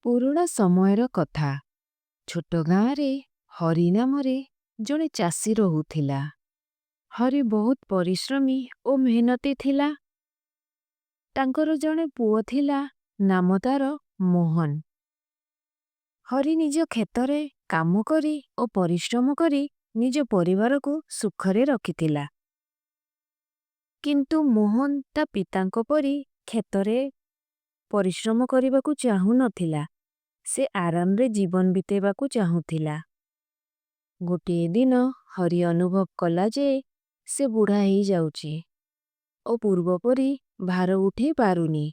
ପୁରୁଣା ସମୟର କଥା। ଛୋଟ ଗାଁରେ ହରି ନାମରେ ଜଣେ ଚାଷୀ ରହୁଥିଲା। ହରି ବହୁତ ପରିଶ୍ରମୀ ଓ ମେହନତି ଥିଲା। ତାଙ୍କର ଜଣେ ପୁଅ ଥିଲା, ନାମ ତାର ମୋହନ। ହରି ନିଜ କ୍ଷେତରେ କାମ କରି ଓ ପରିଶ୍ରମ କରି ନିଜ ପରିବାରକୁ ସୁଖରେ ରଖିଥିଲା। କିନ୍ତୁ ମୋହନ ତା ପିତାଙ୍କ ପରି କ୍ଷେତରେ ପରିଶ୍ରମ କରିବାକୁ ଚାହୁଁନଥିଲା। ସେ ଆରାମରେ ଜୀବନ ବିତେଇବାକୁ ଚାହୁଁଥିଲା। ଗୋଟିଏ ଦିନ ହରି ଅନୁଭବ କଲା ଯେ ସେ ବୁଢ଼ା ହେଇଯାଉଛି ଓ ପୂର୍ବ ପରି ଭାର ଉଠେଇ ପାରୁନି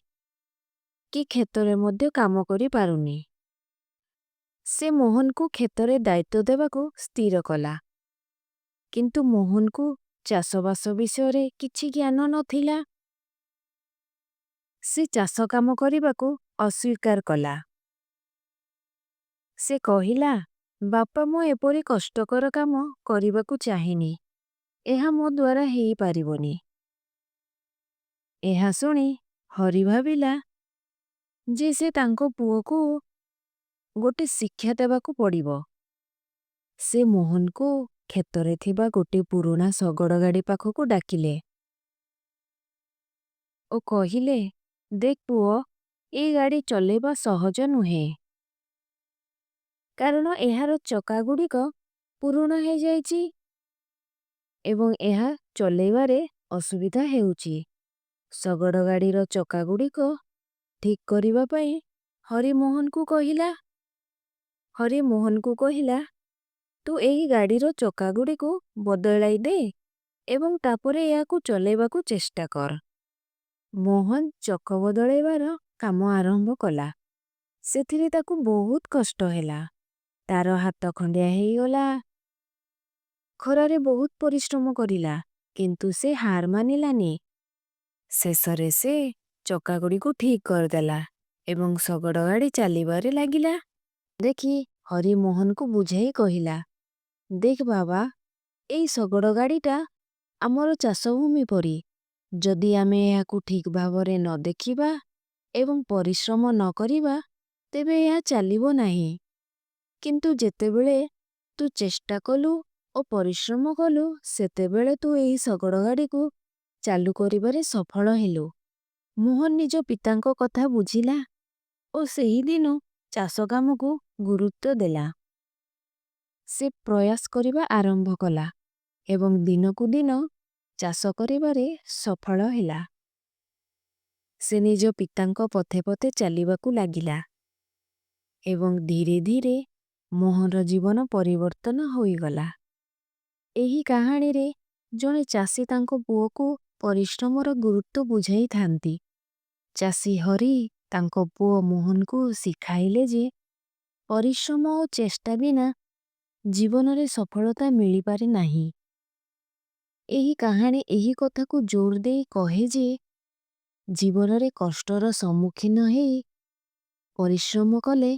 କି କ୍ଷେତରେ ମଧ୍ୟ କାମ କରିପାରୁନି। ସେ ମୋହନକୁ କ୍ଷେତରେ ଦାୟିତ୍ୱ ଦେବାକୁ ସ୍ଥିର କଲା। କିନ୍ତୁ ମୋହନକୁ ଚାଷବାସ ବିଷୟରେ କିଛି ଜ୍ଞାନ ନଥିଲା। ସେ ଚାଷ କାମ କରିବାକୁ ଅସ୍ୱୀକାର କଲା। ସେ କହିଲା, "ବାପା, ମୁଁ ଏପରି କଷ୍ଟକର କାମ କରିବାକୁ ଚାହେଁନି। ଏହା ମୋ ଦ୍ୱାରା ହେଇପାରିବନି।" ଏହା ଶୁଣି ହରି ଭାବିଲା ଯେ ସେ ତାଙ୍କ ପୁଅକୁ ଗୋଟେ ଶିକ୍ଷା ଦେବାକୁ ପଡ଼ିବ। ସେ ମୋହନକୁ କ୍ଷେତରେ ଥିବା ଗୋଟେ ପୁରୁଣା ଶଗଡ଼ ଗାଡ଼ି ପାଖକୁ ଡାକିଲେ ଓ କହିଲେ, "ଦେଖ ପୁଅ, ଏଇ ଗାଡ଼ି ଚଲେଇବା ସହଜ ନୁହେଁ, କାରଣ ଏହାର ଚକାଗୁଡ଼ିକ ପୁରୁଣା ହେଇଯାଇଛି ଏବଂ ଏହା ଚଲେଇବାରେ ଅସୁବିଧା ହେଉଛି।" ଶଗଡ଼ ଗାଡ଼ିର ଚକାଗୁଡ଼ିକ ଠିକ୍ କରିବା ପାଇଁ ହରି ମୋହନକୁ କହିଲା। ହରି ମୋହନକୁ କହିଲା, "ତୁ ଏହି ଗାଡ଼ିର ଚକାଗୁଡ଼ିକୁ ବଦଳାଇ ଦେ ଏବଂ ତାପରେ ଏହାକୁ ଚଲେଇବାକୁ ଚେଷ୍ଟା କର।" ମୋହନ ଚକ ବଦଳାଇବାର କାମ ଆରମ୍ଭ କଲା। ସେଥିରେ ତାକୁ ବହୁତ କଷ୍ଟ ହେଲା। ତାର ହାତ ଖଣ୍ଡିଆ ହେଇଗଲା। ଖରାରେ ବହୁତ ପରିଶ୍ରମ କରିଲା, କିନ୍ତୁ ସେ ହାର ମାନିଲାନି। ଶେଷରେ ସେ ଚକାଗୁଡ଼ିକୁ ଠିକ୍ କରିଦେଲା ଏବଂ ଶଗଡ଼ ଗାଡ଼ି ଚାଲିବାରେ ଲାଗିଲା। ଦେଖି ହରି ମୋହନକୁ ବୁଝାଇ କହିଲା, "ଦେଖ ବାବା, ଏଇ ଶଗଡ଼ ଗାଡ଼ିଟା ଆମର ଚାଷଭୂମି ପରି। ଯଦି ଆମେ ଏହାକୁ ଠିକ୍ ଭାବରେ ନ ଦେଖିବା ଏବଂ ପରିଶ୍ରମ ନ କରିବା, ତେବେ ଏହା ଚାଲିବ ନାହିଁ। କିନ୍ତୁ ଯେତେବେଳେ ତୁ ଚେଷ୍ଟା କଲୁ ଓ ପରିଶ୍ରମ କଲୁ, ସେତେବେଳେ ତୁ ଏହି ଶଗଡ଼ ଗାଡ଼ିକୁ ଚାଲୁ କରିବାରେ ସଫଳ ହେଲୁ।" ମୋହନ ନିଜ ପିତାଙ୍କ କଥା ବୁଝିଲା ଓ ସେହିଦିନୁ ଚାଷ କାମକୁ ଗୁରୁତ୍ୱ ଦେଲା। ସେ ପ୍ରୟାସ କରିବା ଆରମ୍ଭ କଲା ଏବଂ ଦିନକୁ ଦିନ ଚାଷ କରିବାରେ ସଫଳ ହେଲା। ସେ ନିଜ ପିତାଙ୍କ ପଥେ ପଥେ ଚାଲିବାକୁ ଲାଗିଲା ଏବଂ ଧୀରେ ଧୀରେ ମୋହନର ଜୀବନ ପରିବର୍ତ୍ତନ ହୋଇଗଲା। ଏହି କାହାଣୀରେ ଜଣେ ଚାଷୀ ତାଙ୍କ ପୁଅକୁ ପରିଶ୍ରମର ଗୁରୁତ୍ୱ ବୁଝାଇଥାନ୍ତି। ଚାଷୀ ହରି ତାଙ୍କ ପୁଅ ମୋହନକୁ ଶିଖାଇଲେ ଯେ ପରିଶ୍ରମ ଓ ଚେଷ୍ଟା ବିନା ଜୀବନରେ ସଫଳତା ମିଳିପାରେ ନାହିଁ। ଏହି କାହାଣୀ ଏହି କଥାକୁ ଜୋର ଦେଇ କହେ ଯେ ଜୀବନରେ କଷ୍ଟର ସମ୍ମୁଖୀନ ହେଇ ପରିଶ୍ରମ କଲେ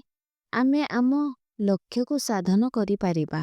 ଆମେ ଆମ ଲକ୍ଷ୍ୟକୁ ସାଧନ କରିପାରିବା।